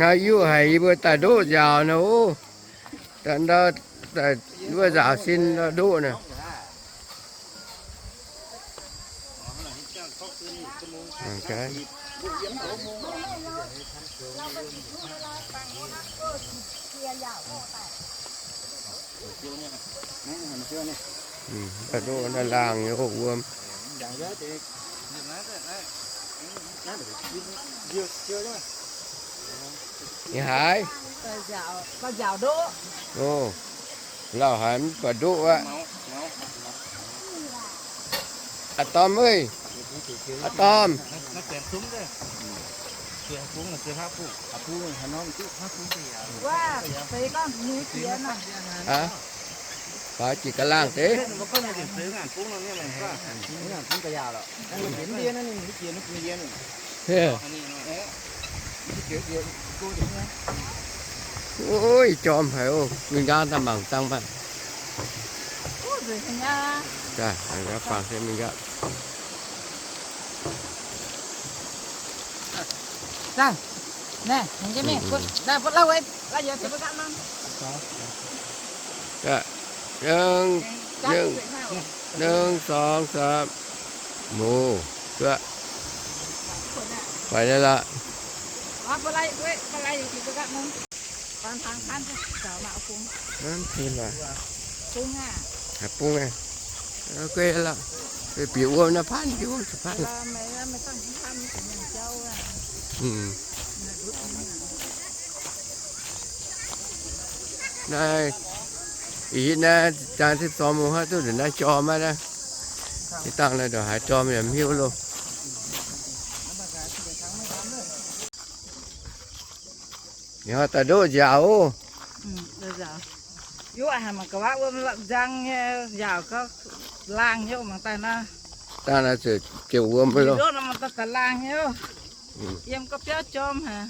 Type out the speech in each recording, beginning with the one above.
Aa, yuoqv haic yie mbuo daaih ndoqv nziaaux nor, o, daaih ndau, daaih wuov nzaaux sin ndau ndoqv nor. Daaih ndoqv naaiv laangh nyei wuom. Ninh haaix? O, lauh haic mv baac ndoqv aqv. Aa Dorm, aa Dorm. Aa, faaux jiex ga'laangh deix. Ov, jorm haic oc. Mingh nqaang daaih mangc dangh maah. Daaih, fangx se mingh nqaang. Ninh, ninh, ninh, song, saan, mouc, zuoqv. Faix lorqc. Bungx aqv. Bungx aqv. Bieqc wuom naaiv paanv, bieqc wuom paanv. Naaiv, ih hitv naaiv zaang ziepc sorng mungz hnangv duqv ndongc naaiv jorm maiv naaiv. Ih dangh naaiv ndongc haaix jorm yaac mv hiuv loh. Ninh daaih ndoqv nziaaux oc. Yie mbuo mangc gaax wuov nzang nyei nziaaux gauh laangh nyei mangc daaih naaiv. Dangh naaiv ziouc ziouc wuom loh. Ndoqv nor mangc daaih daaih laangh nyei. Yiem gauh biauv jorm haic.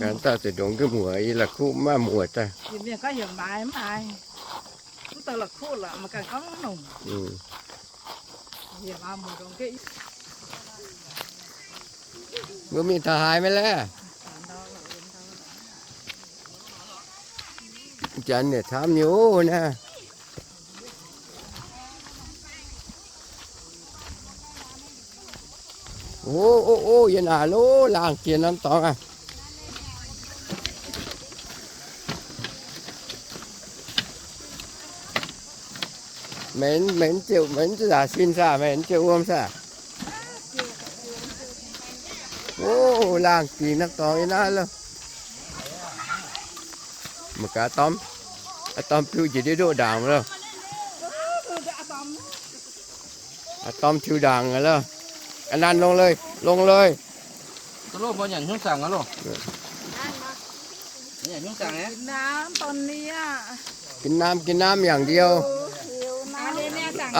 Ganh daaih ziouc ndongx duqv muoc, yie la'kuqv maiv maaih muoc daaih. Mienh gorngv heuc maaiz mv maaiz. Mv daaih la'kuqv lorqc, mangc gaax gorngv longc. Mbuo mingh taux haaix maiv laeh? Janx yietc camv nyei oc naaiv. O, o, o, yie naaic lo laangh jiex norm dorngx aqv. Meih, meih, meih mv nzaaux sin saah? Meih mv ziouc wuom saah? O, laangh dingc norm dorngx yie naaiv loh. Mangc gaax Dorm, Dorm biu njiec ndiev ndoqv ndaangc loh. Dorm tiux ndaangc loh. Aa, naanh longx leiz, longx leiz. Giv naamv, giv naamv yangh ndiou.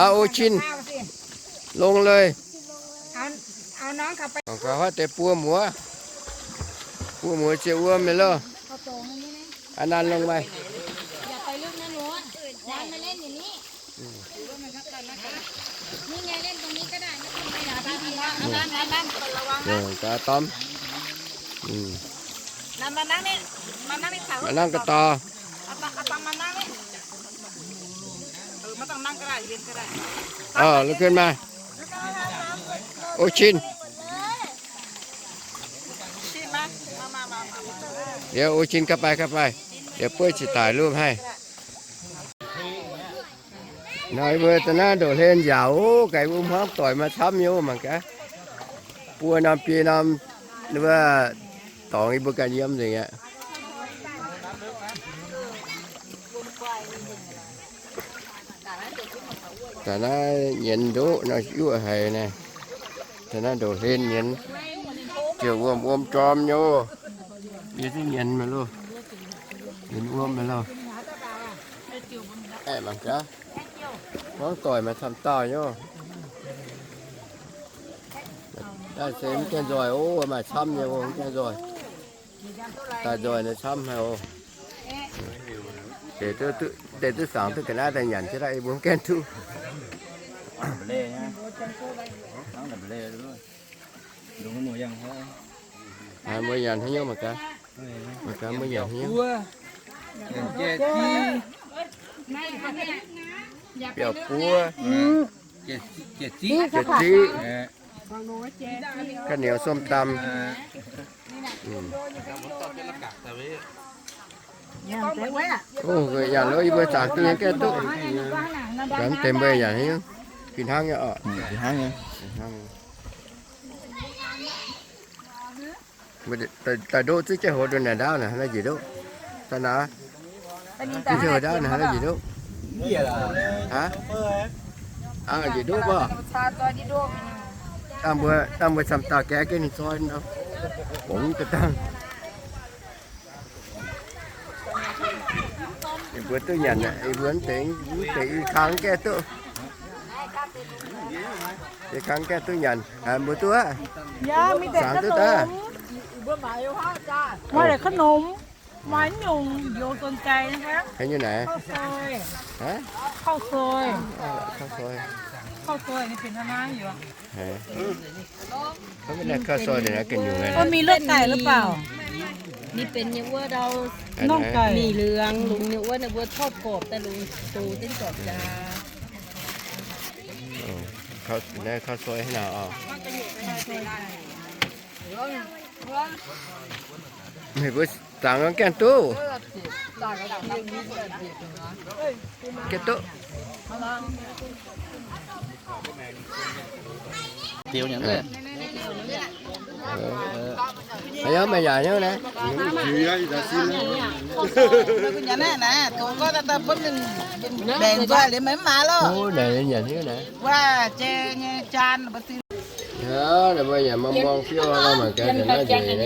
Aa, o cin, longx leiz. Mangc gaax huaav deix buo muoz, buo muoz ziouc wuom nyei loh. Aa, naanh longx maaih. Gaax Dorm. Maiv nangv ga'dauh. Lungh kuin maaih. O cin. Liuz o cin ga'fai, ga'fai. Liuz buov ziqc daic luv haih. Naaiv mbuo da'naaiv ndoqv hlen nziaauc oc, gaax mbuo hmuangv doic maaih camv nyei oc, mangc gaax. Buo norm biei norm, wuov dorngx yie mbuo ganh yiem nzengc aqv. Da'naaiv nyienz ndoqv nor yuoqv haic naaiv. Da'naaiv ndoqv hlen nyienz, ziouc wuom wuom jorm nyei oc. Yie duqv nyienz maiv loh. Nyienz wuom maiv loh. Aeqv, mangc gaax. Hmuangv doic maaih camv dauh nyei oc. Naaiv se mv gaengh nzoih oc, maaih camv nyei oc, mv gaengh nzoih. Daaih nzoih naaiv camv haic oc. Deix duqv, deix duqv saangx duqv ga'naaiv daaih nyanc jienv daaih, yie mbuo mv gaengh duqv. Mbuo nyanc haaix nyungc mangc gaax? Mangc gaax mbuo nyanc haaix nyungc? Biauv-buov, jiex ziqv, ga'niuz, ส้มตำ. Yaac lo yie mbuo zaangc duqv nyei gaeqv duqv. Mv deix mbuo yaac fih hnangv nyei oc. Daaih ndoqv zungv jienv hoz ndongc naaic ndaauv naaic, haaix nor njiec ndoqv? Daaih naaic, zungv jienv hoz ndaauv naaic, haaix nor njiec ndoqv? Aa, njiec ndoqv mv baac dangh mbuo, dangh mbuo camv dauh gaeqv jienv ninh zoi nor, bungx daaih dangh. Yie mbuo duqv nyanc aqv. Yie mbuo mv deix, mv deix ih kang gaeqv duqv. Ih kang gaeqv duqv nyanc. Mbuo duqv aqv. Zaangc duqv daaih. Maaih la'khouv nongx, maaih nyungc youz zon jai. Haaix nyungc naaic? Kauv soi. Kauv soi. Kauv soi ninh benx hnangv naaiv youz. เขาไม่ได้ข้าวซอยเลยนะ กินอยู่ไงนะ มีเลือดไก่หรือเปล่า มีเป็นเนี่ยว่าเรา น่องไก่ หมี่เหลือง หลุมเนี่ยว่าเนี่ยว่าทอดกรอบ แต่หลุมตูเส้นกรอบจ้า ข้าวซอยให้หน่อยอ่ะ ไม่รู้ Zaangc nor gaengh duqv. Gaengh duqv. Haaix nyungc meih yaac hnyouv naaiv? Naaic nyanc hnyouv naaiv. Mbuo yaac mangc muangx biouv nor mangc gaax ga'naaiv nzengc naaiv.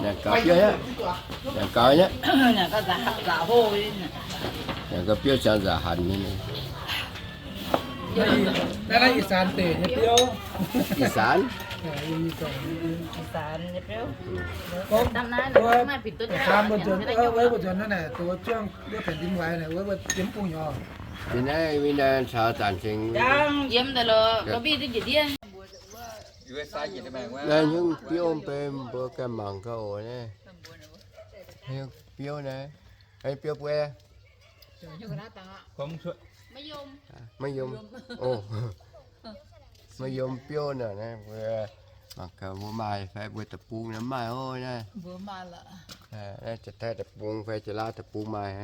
Nyanc gaux biouv nyei. Nyanc gaux nyei. Nyanc gaux biouv ziangx nzauc hanc nyei. Naaiv ih zanc deic nyei biouv. Ih zanc? Ih zanc nyei biouv. Gorngv mbuo nzuonx, wuov mbuo nzuonx naaiv naaic, duqv juangv wuov แผ่นดินไหว naaic, wuov mbuo yiem bung nyorx. Ninh naaiv win naaiv caux zanc cingx yiem daaih lorqc, ga'bih duqv njiec ndiev. Naaiv hnyouv biouv mbuo ganh mangc gaax oc naaiv. Hnyouv biouv naaiv. Biouv buo. Maiv yiem. Maiv yiem biouv naaic, mbuo mangc gaax mbuo maaih fai mbuo deic-bung naaiv maaih oc naaiv. Naaiv jiex Taiv deic-bung fai jiex Laauv deic-bung maaih.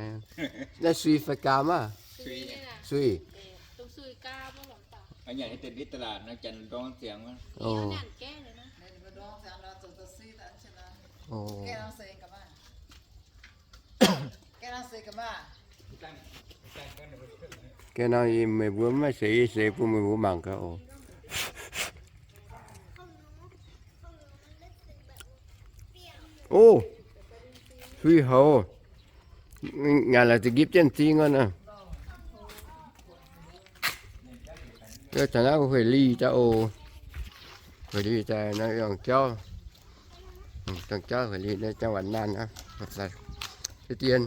Naaiv sui fai gaam aqv? Sui. Gaengh nor meih mbuo maiv seix, yie seix bun meih mbuo mangc gaax oc. O, sui houx. Nyanc laaix za'gipv jienv zing aqv nor. Taux naaiv hueic lih daaih oc. Hueic lih daaih nor, yangh jauv. Dangh jauv hueic lih naaiv jangx waanc naanh aqv. Deix dien.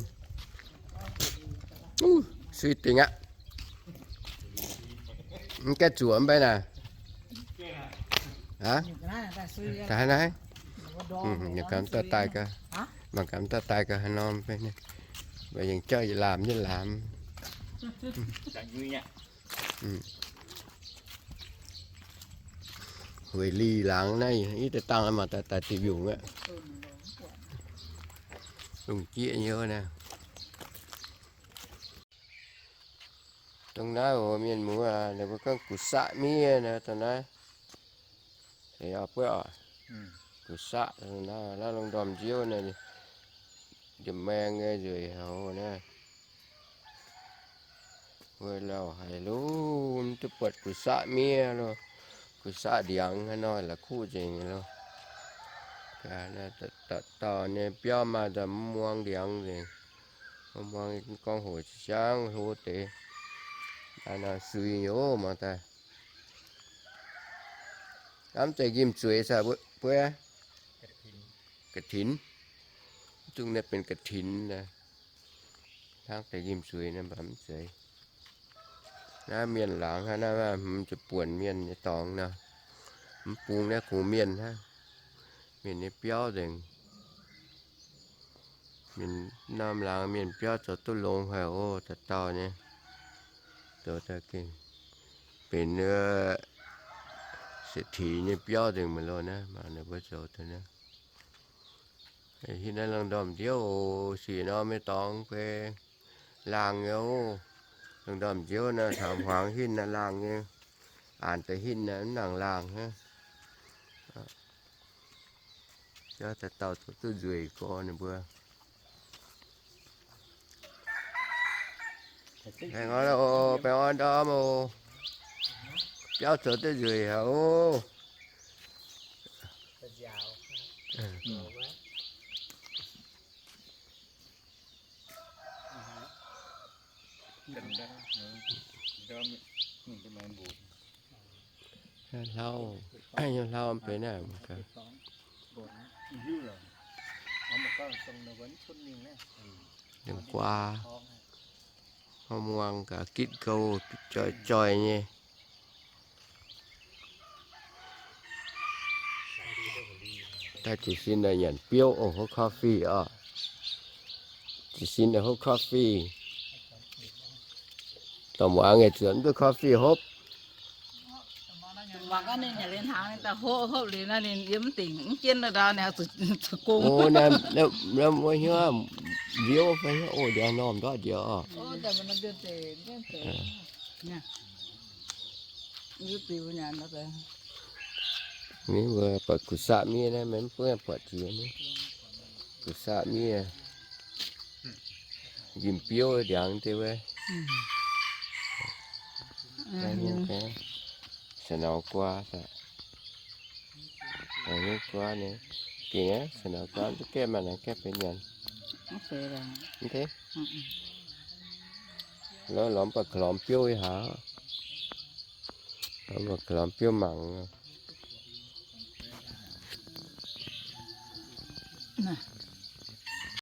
Sui dingc aqv. Mv gaengh zuoqc mv bei naaic. Aa, daaih haaix naaiv? Mangc gaax daaih daaih gaax, mangc gaax daaih daaih gaax haaix norm, mbuo yangh jauv yietc laamc yietc laamc. Hueic lih laangz naaiv, ih deix dangh mangc daaih daaih diuc yungz aqv. Lungh jieqv nyei naaiv. Dongh naaiv oc, mienh muoz, ninh mbuo gorngv กุสะ miev naaiv, dongh naaiv. Buov oc, กุสะ dongh naaiv, naaiv lungh ndorm nziouv naaiv, njiec maeng nyei nzueic houx naaiv. Wuov lauh haiz lo, mv duqv buatc กุสะ miev lo, กุสะ ndiangx haaix nor la'kuqv nzengc lo. Dauh nyei biauv maaih daaih mv muangx ndiangx nzengc. Mv muangx gorngv hoc ziangv hlo deix. Naaiv nor sui nyei mangc daaih. Hnamv deix njimv zueiz caux buov, กฐิน. Mv dungx naaiv benx กฐิน naaiv. Hnangv deix njimv zueiz naaiv mv baac mv zeiz. Naaiv mienh laangz hnangv naaiv, mv zuqc buonc mienh nyei dorngx nor. Mv bung naaiv kungx mienh hnangv. Mienh nyei biauv nzengc. Mienh norm laangz mienh biauv zoux duqv longx haic oc, dauh dauh nyei. Zoux daaih gengh benx เศรษฐี nyei biauv nzengc maiv loz naaiv, mangc ninh mbuo zoux daaih naaiv. Hitv naaiv lungh ndorm nziouv oc, sic norm nyei dorngx fai laangh nyei oc. Lungh ndorm nziouv naaiv taux hmuangx hitv naaiv laangh nyei. Aanx deix hitv naaiv mv nangc laangh hnangv. Jauv daaih dauh zoux duqv nzueic gorx ninh mbuo. Baengh orn oc, baengh orn ndorm oc. Biauv zoux duqv nzueic haic oc. Hlauv, hlauv mv benx naaiv. Lengh guaa, hnangv muangx gaax gitv gouv joih joih nyei. Daaih jiez sin nyanc biouv oc, hopv coffee oc. Jiez sin oc, hopv coffee. Dorh muangx nyei zuonx mv duqv coffee hopv. Mangc gaax ninh nyanc liuz hnaangx, ninh daaih hopv hopv liuz naaiv, ninh yiem mv dingc mv jienv ndau, ninh zuqc gong. Naaiv wuov hnyouv nziouv fai hnyouv oc, ndiangx-normh ndortv nziouv oc. Mv buatc kuv saqv miev naaiv, maiv buatc jiex ni. Kuv saqv miev, njimv biouv ndiangx deix wuov. Sa'nauz guaa, sa'nauz guaa nyei. Gengh aqv, sa'nauz guaa mv gaengh maaih naaiv gaengh benx nyanc. Mv deix, lorz mv baac lorz biouv ih haav. Lorz mv baac lorz biouv mangc.